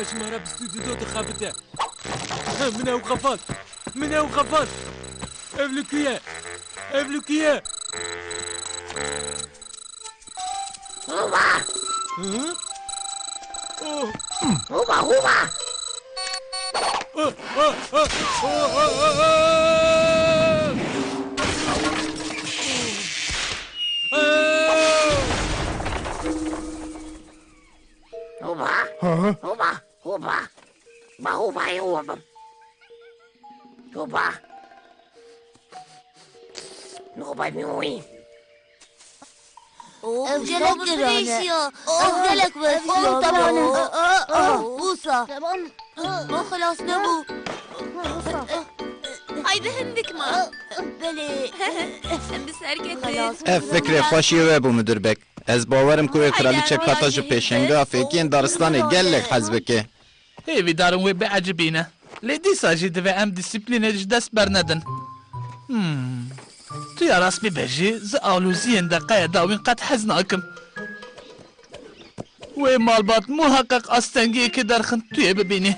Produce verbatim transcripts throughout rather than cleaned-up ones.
Ji me re bistû dido dixebite. Min ew xefand. Min ew xefand. Ev li ku ye? Ev li ku ye? Hûba! Hı? Oh! Hûba, hûba! Ah, ah, ah, ah, ah, ah! Ah! Hûba! Hı hı. Hûba! Hûba! Ba hûba yê we bim. Hûba! Hûba mîwî! Ev gelek giran e. Ev gelek mezin e. Wisa. Ma xilas nebû. Haydi hindik ma. Belê. Em bi ser ketin. Ev fikrê xweş yê we bû, Midir Beg. Ez bawer im ku wê kralîçe Kata ji pêşenga fêkiyên daristanê gelek hez bike. Hêvîdar im wê biecibîne. Lê dîsa jî divê em dîsîplînê ji dest bernedin. Hmm. Tu ya rast bibêjî, ji aloziyên deqeya dawîn qet hez nakim. Wê malbat muheqeq astengiyekê derxin tu yê bibînî.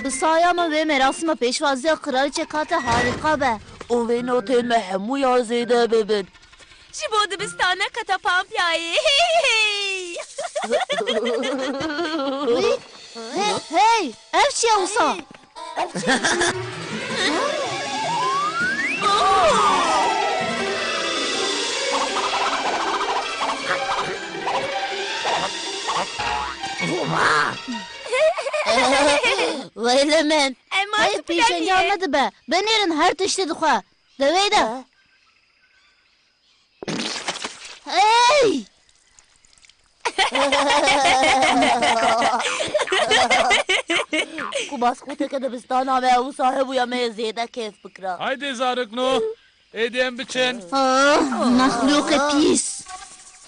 Bi saya min vê merasîma pêşwaziya Kraliçe Kata harîka be. Û vê notê me hemûya zêde bibin. Ji bo dibistana Kata Pampiyayê. Hey, hey, hey, ev çi ye wisa? Wêle min. Em Hey, pîşengiya me dibe. Binêrin her tiştê dixwe. Devê de. Hey! Ku maskoteke dibistana me û sahibûya me yê zêde kêf bikira. Haydi zarokno, êdî em biçin. Ah, mexlûqê pîs.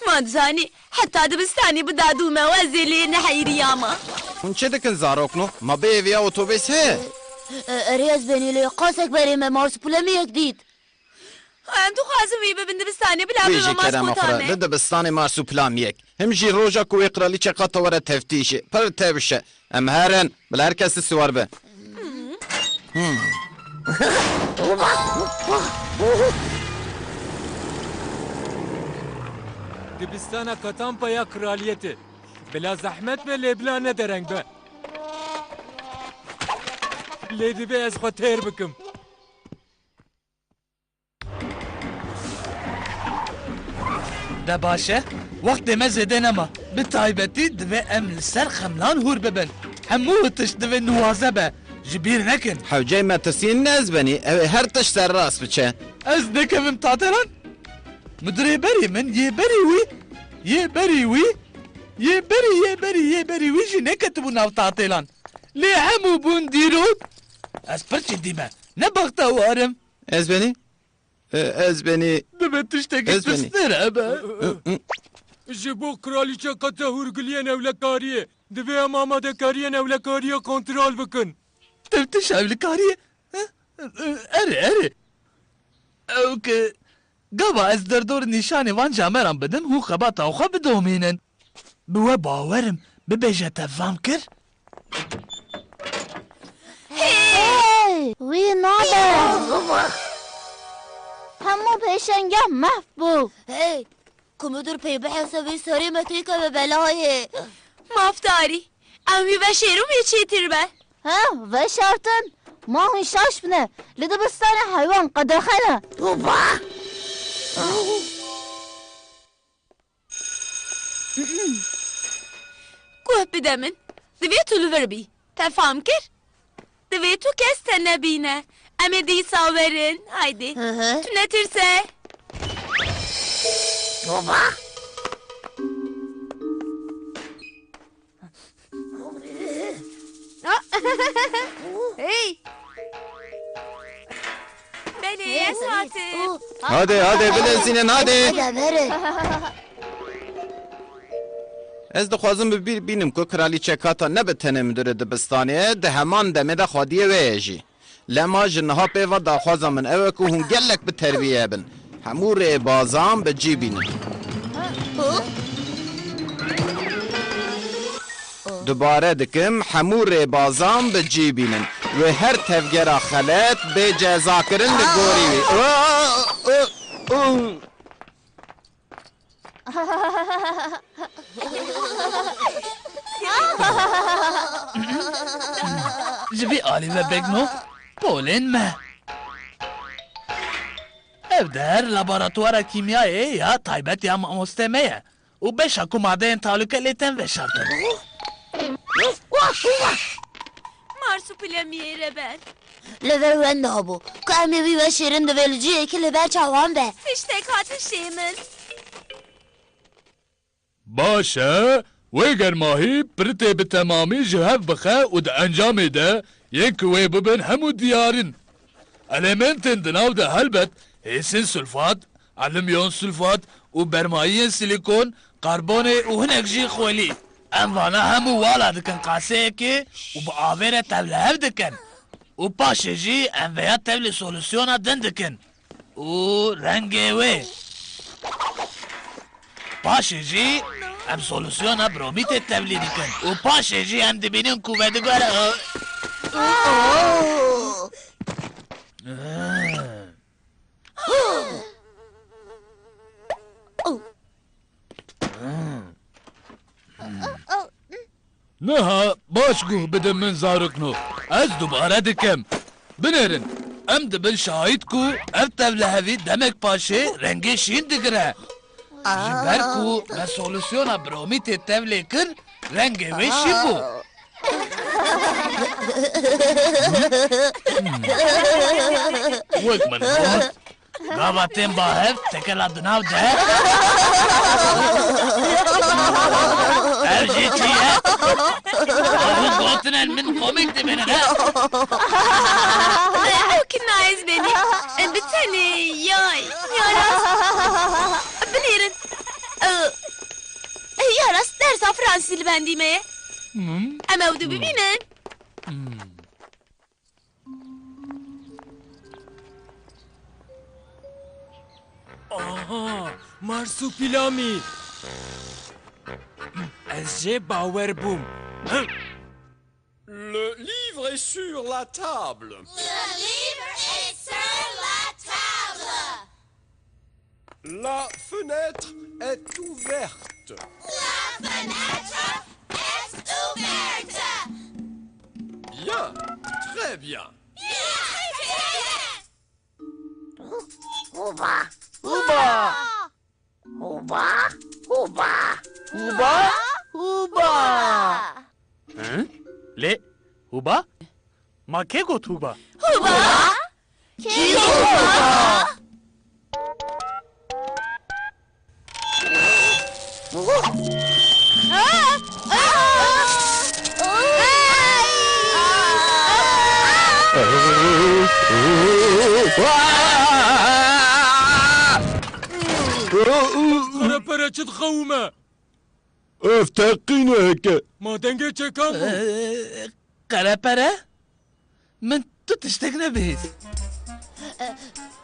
Ma dizanî, heta dibistanê bi dadû me û ez ê lê neheyriyama. Hûn çi dikin zarokno? Ma bêyî viya otobês heye? E, erê ez benî lê qasek berê me marsuplemiyek dît. Em dixwazin wî bibin dibistanê bila Wê bibe jî kerema xwe maskota re, me. Li dibistanê marsuplamiyek. Him jî roja ku wê kralîçe Kata were teftîşê. Pir tevş e. Em herin, bila her kes li siwar be. Hmm. Dibistana Katampa ya kraliyetê. Bila zehmet be lê bila ne dereng be. Lê divê ez xwe têr bikim. De baş e, wextê me zêde nema. Bi taybetî divê em li ser xemlan hûr bibin. Hemû tişt divê nuwaze be. Ji bîr nekin. Hewceyê metirsiyên ne ez benî, ew ê her tişt serrast biçe. Ez nekevim tatêlan? Midirê berî min yê berî wî, yê berî wî, yê berî, yê berî, yê berî wî jî neketibû nav tatêlan. Lê hemû bûn dîrok. Ez pir cidî me. Ne bextewar im. Ez benî? E, ez benî. Divê tiştekî Ez benî. Pistir hebe. Hı, hı. Ji bo kralîçe Kata hûrgiliyên ewlekariyê, divê em amadekariyên ewlekariyê kontrol bikin. Teftiş ewlekariyê? Hı? Erê, erê. Ew ki, gava ez derdor nîşanê van cameran bidim, hûn xebata xwe bidomînin. Bi we bawer im, bibêje te vam kir? Hey! Wî nabe! Hemû pêşengiya mehf bû. Hey! Ku midir pê bihese wî serê me têkeve belayê. Mafdarî. Em wî veşêrin wî çêtir be. He, veşartin. Ma hûn şaş bine. Li dibistanê heywan qedexe ne. Hûba! Guh bide min. Divê tu li vir bî. Te fam kir? Divê tu kes te nebîne. Em ê dîsa werin. Haydi. Hı hı. Tu netirse. Hûba! Hey! Belê, ez hatim. Hadi, hadi, bilezînin, hadi. Hadi, verin. Ez dixwazim bi bîr bînim ku kralîçe Kata ne bi tenê midirê dibistanê ye, di heman demê de xwediyê wê ye jî. Lema ji niha pê ve daxwaza min ew e ku hûn gelek bi terbiye bin. Hemû rêbazan bi cî bînin. Dubare dikim, hemû rêbazan bi cî bînin. Wê her tevgera xelet bê cezakirin li gorî wî. Ji vî alî ve begno, polên me. Ev der laboratuvara kîmyayê ya taybet ya mamostê me ye û beşa ku madeyên talûke lê tên veşartin. Marsupilami, rêber. Li vir wenda bû ku em ê wî weşêrin, divê li cihekî li ber çavan be. Tiştek hat hişê min. Baş e, wê germahî piritê bi temamî ji hev bixe û di encamê de yên ku wê bibin hemû diyar in. Elementên di nav de helbet hêsên sulfat, alumyon sulfat û bermayiyên silîkon, karbonê û hinek jî xwelî. Em vana hemû wala dikin qaseyekê û bi avê re tevlihev dikin. Û paşê jî em vêya tevlî solûsyona din dikin. Û rengê wê. Paşê jî em solûsyona bromîtê tevlî dikin. Û paşê jî em dibînin ku vedigere. Niha baş guh bidin min zarokno. Ez dubare dikim. Binêrin, em dibin şahîd ku ev tevlihevî demek paşê rengê şîn digire. Ji ber ku me solûsyona bromîtê tevlê kir, rengê wê şîn bû. Wek min got, gava tên ba hev, tekela di nav de. Ev jî çi ye? Ew gotine min komîk dibînin, he? Ew ki nayez benî. Bi tenê, yay, ya rast. Binêrin. Ya rast, dersa fransî li bendî me ye. Hmm. Em ew dibînin. Hmm. Aha, Marsupilami! Ez jê bawer bûm. Le livre est sur la table. Le livre est sur la table. La fenêtre est ouverte. La fenêtre est ouverte. Bien, très bien. Huba! Huba! Huba! Huba! Huba! Hı? Lê Huba? Ma kê got Huba? Huba? Kî Huba? Pere pere çi dixewime? Ev teqînek e. Ma dengê çekan bû. Ee, qerepere? Min tu tiştek nebihîst.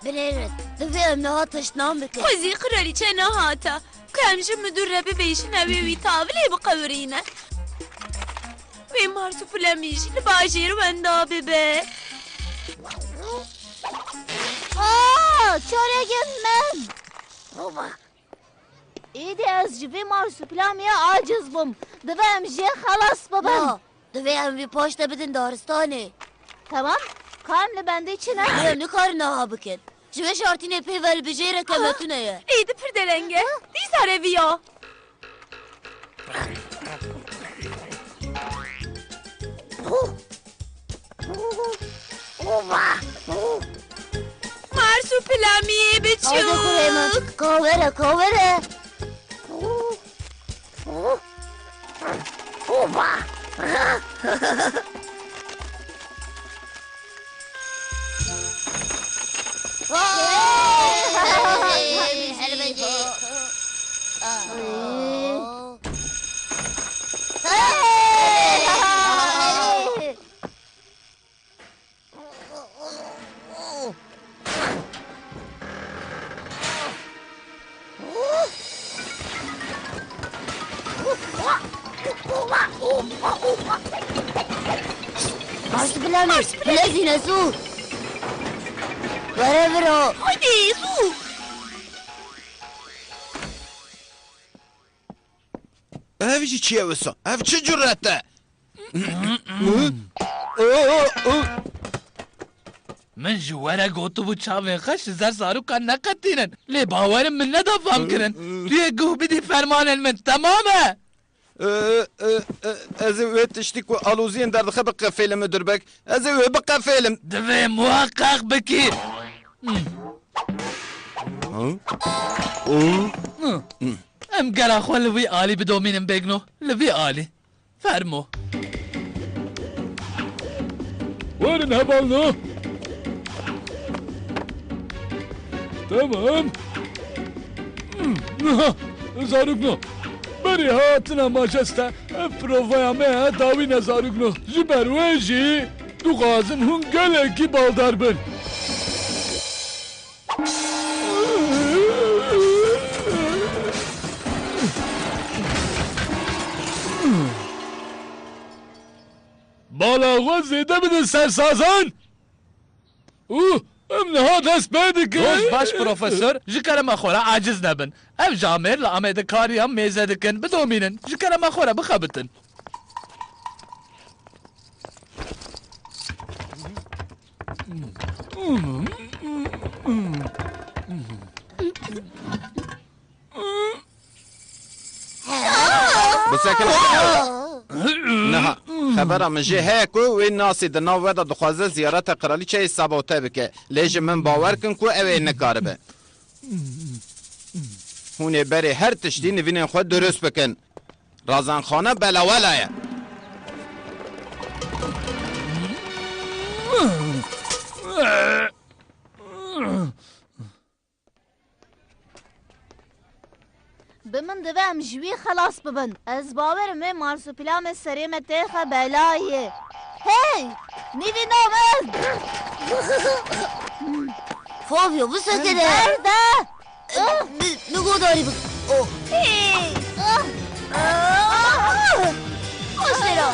Binêrin, divê em niha tiştnan bikin. Xwezî kralîçe nehata, ku em ji midur re bibêjin ew ê wî tavilê biqewirîne. Wê Marsupilami jî li bajêr wenda bibe. Aa, çoregên min! Êdî ez ji vê Marsupilamiya aciz bûm. Divê em jê xelas bibin. Na, divê em vî paşte bidin daristanê. Temam, ka em li bendê çi ne? Em nikarin niha bikin. Ji vê şartînê pê ve li bijêreke metune ye. Êdî pir dereng e. Dîsa reviya. Marsupilamiya biçûk. Haydi kurê min. Ka were, ka were. Planê, Marsupilami. Bilezîne zû. Were viro. Haydi zû. Ev jî çi ye wisa? Ev çi cüret e? Min ji we re gotibû çavên xwe ji ser zarokan neqetînin. Lê bawerim min neda fam kirin. Tu yê guh bidî fermanên min, temam e? E, e, e, ez ê wê tiştî ku aloziyên derdixe biqefêlim, Midirbek. Ez ê wê biqefêlim. Divê muheqeq bikî. Hı? Hı? Em gera xwe li wî alî bidomînin, Begno. Li vî alî. Fermo. Werin hevalno. Tamam. Niha, zarokno. Berî hatina majeste, ev provaya me ya dawî ne, zarokno. Ji ber wê jî dixwazim hûn gelekî baldar bin. Bala xwe zêde bidin ser sazan. Û em niha dest pê dikin. Dost baş profesor, ji kerema xwe re aciz nebin. Ev camêr li Amedê kariya mêze dikin, bidomînin. Ji kerema xwe re bixebitin. Bisekine. Niha, xebera min jê heye ku wê Nasî di nav we de dixwaze ziyareta qiralîçeyê sabote bike. Lê ji min bawer kin ku ew ê nikaribe. Hûn ê berê her tiştî nivînên xwe dirust bikin. Razanxane belawela ye. Bi min dibe em ji wî xelas bibin. Ez bawerim wê Marsupilami serê me têxe belayê. Hey! Nîvîna min! Fabio, bisekine! Derde! Min, min godarî bik. Oh. Hey! Ah! Ah! Boş ver o.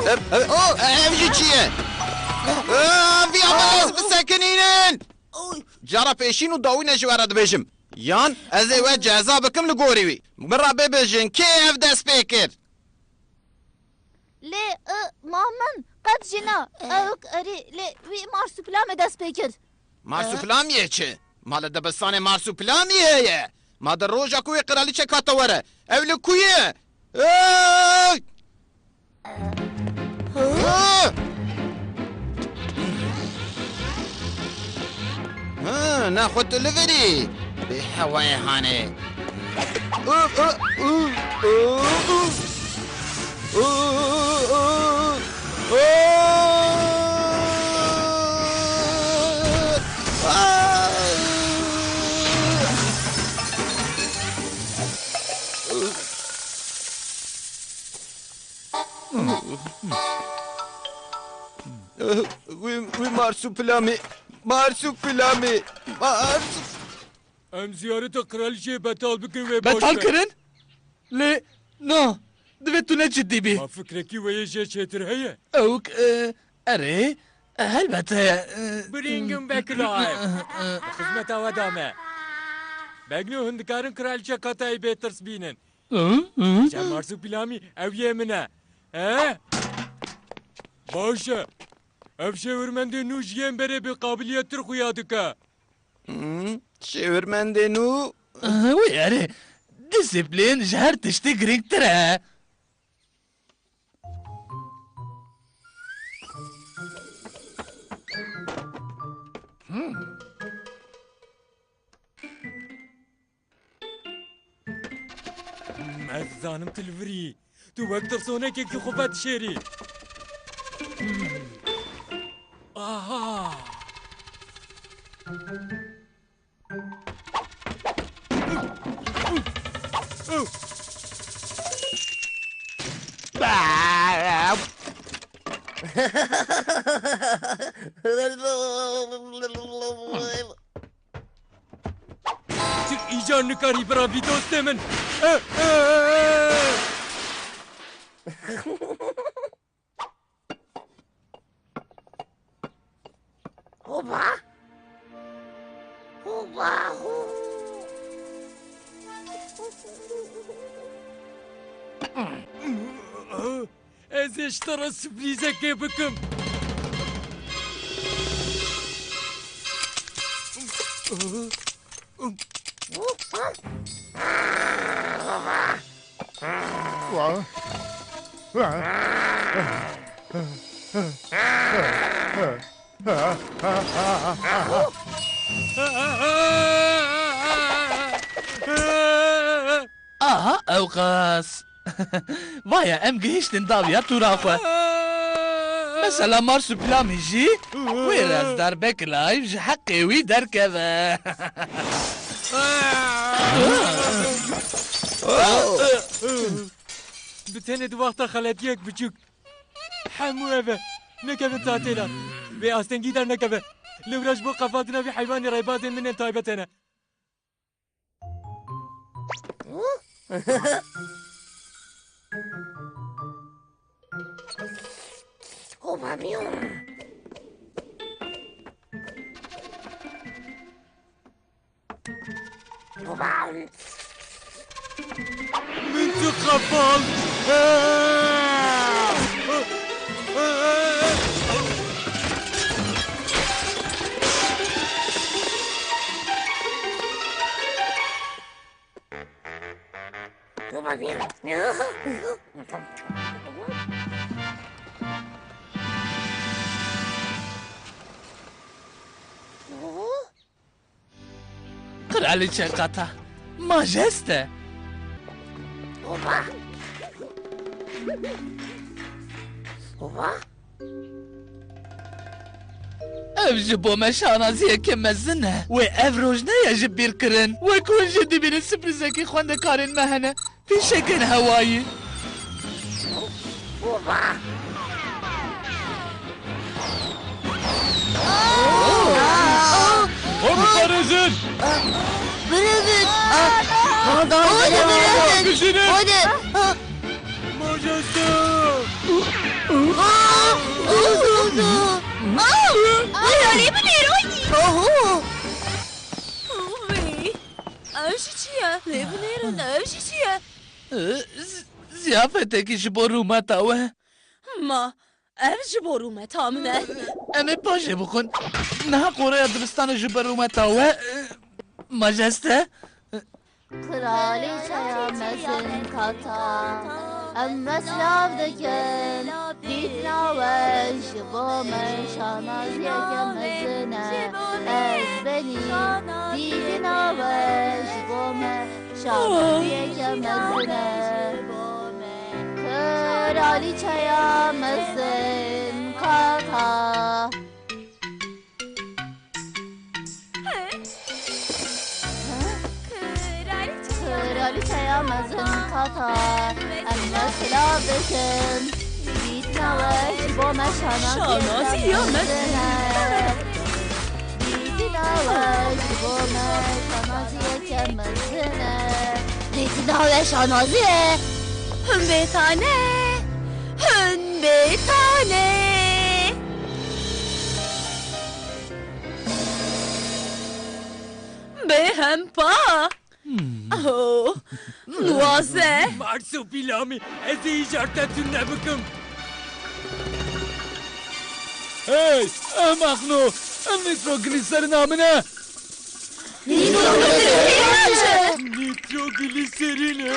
Ev, ev, ev jî çi ye? Aa, vî ambalajî bisekinînin! Cara pêşîn û dawî ne ji we re dibêjim. Yan ez ê we ceza bikim li gorî wî. Min re bibêjin, kê ev dest pê kir? Lê, e, ma min qet jî na. Ewk erî, lê wî Marsupilami dest pê kir. Marsupilamiye çi? Ma li dibistanê Marsupilami heye? Ma di roja ku wê qiraliçek hate were. Ew li ku ye? Ey! Hı, ne xwe tu li virî. Bê hewayê hanê. Wî, wî Marsupilami, Marsupilami, Marsu- Em ziyareta kraliçeyê betal bikin wê baş be. Betal kirin? Lê na, divê tu ne cidî bî. Ma fikrekî wê yê jê çêtir heye? Ewk, e, erê, e, helbet heye, e, Biringim Bekirayê. Xizmeta we dame. Begno, hûn dikarin kraliçe Katayî bêtirs bînin. Hı, hı. Cem Marsupilami, ew yê min e. He? Baş e. Ev şêwirmendê nû ji yên berê bêqabiliyetir xuya dike. Hmm, şêwirmendê nû. Wê erê, disiplîn ji her tiştî girîngtir e. Hmm. Ez dizanim tu li vir î. Tu wek tirsonekekî xwe vedişêrî. Aha! Tu îcar nikarî biravî dostê min. Hoba! Hoba ho! Ez ê ji te re sürprîzekê bikim. Aha, ewqas. Vaya, em gihiştin dawiya tûra xwe. Mesela Marsupilami jî wê rezdar Beklayv ji heqê wî derkeve. Bi tenê di wexta xeletiyek biçûk. Hemû ev e. Nekevin tatêlan. Vê astengî dernekeve. Lewra ji bo qefandina vî heywanê rêbazên min ên taybet hene. Min tu qefand. Kraliçe Kata, majeste. Ev ji bo me şanaziyeke mezin e. Wê ev roj neye ji bîr kirin. Wek hûn jî dibînin, sürprîzekî xwendekarên me hene. Fîşekên hewayî. Hûn biparêzin! Birevin! Hûn birevin! Bijînin! Hûn Majeste! Aa! Aa! Aa! Aa! Lê binêrin! Oho! Wî! Ev jî çi ye? Lê binêrin, ev jî çi ye? Z-, ziyafetekî ji bo rûmeta we. Ma, ev ji bo rûmeta min e. Em ê paşê bixwin. Niha qoreya dibistanê ji bo rûmeta we. Majeste. Kraliçeya mezin Kata, em me silav dikin. Dîtina we ji bo me şanaziyeke mezin e. Ez benî. Dîtina we ji bo me şanaziyeke mezin e. Kraliçeya mezin Kata. Kraliçeya mezin Kata, em me silav dikin. Dîtina we ji bo me şanaziyeke mezin e. Dîtina we ji bo me şanaziyeke mezin e. Dîtina we şanazî ye. Hûn bêtane. Hûn bêtane. Bêhempa. Hmm. Oh, nuwaze. Marsupilami, ez ê îcar te tune bikim. Hey, ehmaqno, ev nîtroglîserîna min e. Nîtroglîserîn e.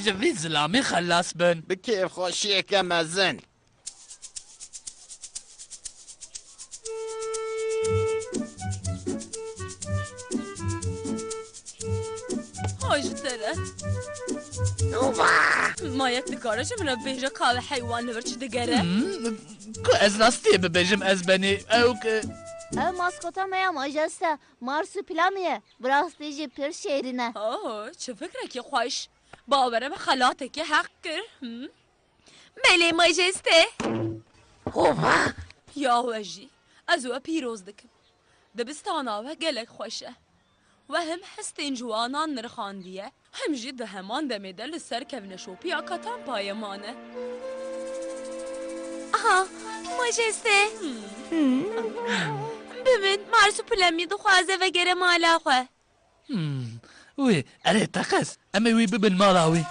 Ji vî zilamî xelas bin. Bi kêfxweşiyeke mezin. Ay ji te re. Ma yek dikare ji min re bêje ka ev heywan li vir çi digere? Hmm, ku ez rastiyê bibêjim ez benî ew ki. Ew maskota me ya majeste, Marsupilami ye. Bi rastî jî pir şêrîn e. Oh, çi fikrekî xweş. Bawere min xelatekî heq kir. Hmm. Belê majeste. Hova! Ya we jî. Ez we pîroz dikim. Dibistana we gelek xweş e. We him hestên ciwanan nirxandiye, him jî di heman demê de li ser kevneşopiya Katampayê mane. Aha, majeste. Hmm. Bibin, Marsupilami dixwaze vegere mala xwe. Hmm, wê, erê teqez, em ê wî bibin mala wî.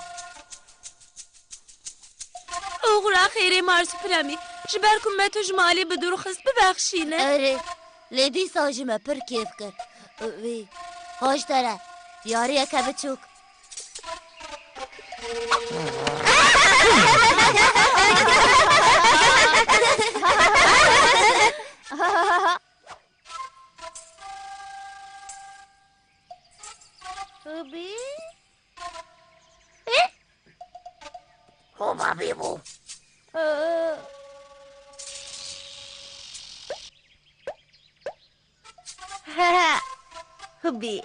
Oxira xêrê Marsupilami, ji ber ku me tu ji malê bi dûr xist, bibexşîne. Erê, lê dîsa jî me pir kêf kir. Wî, ha ji te re, yariyeke biçûk. Hûbî? Hûba bîbû. Hûbî.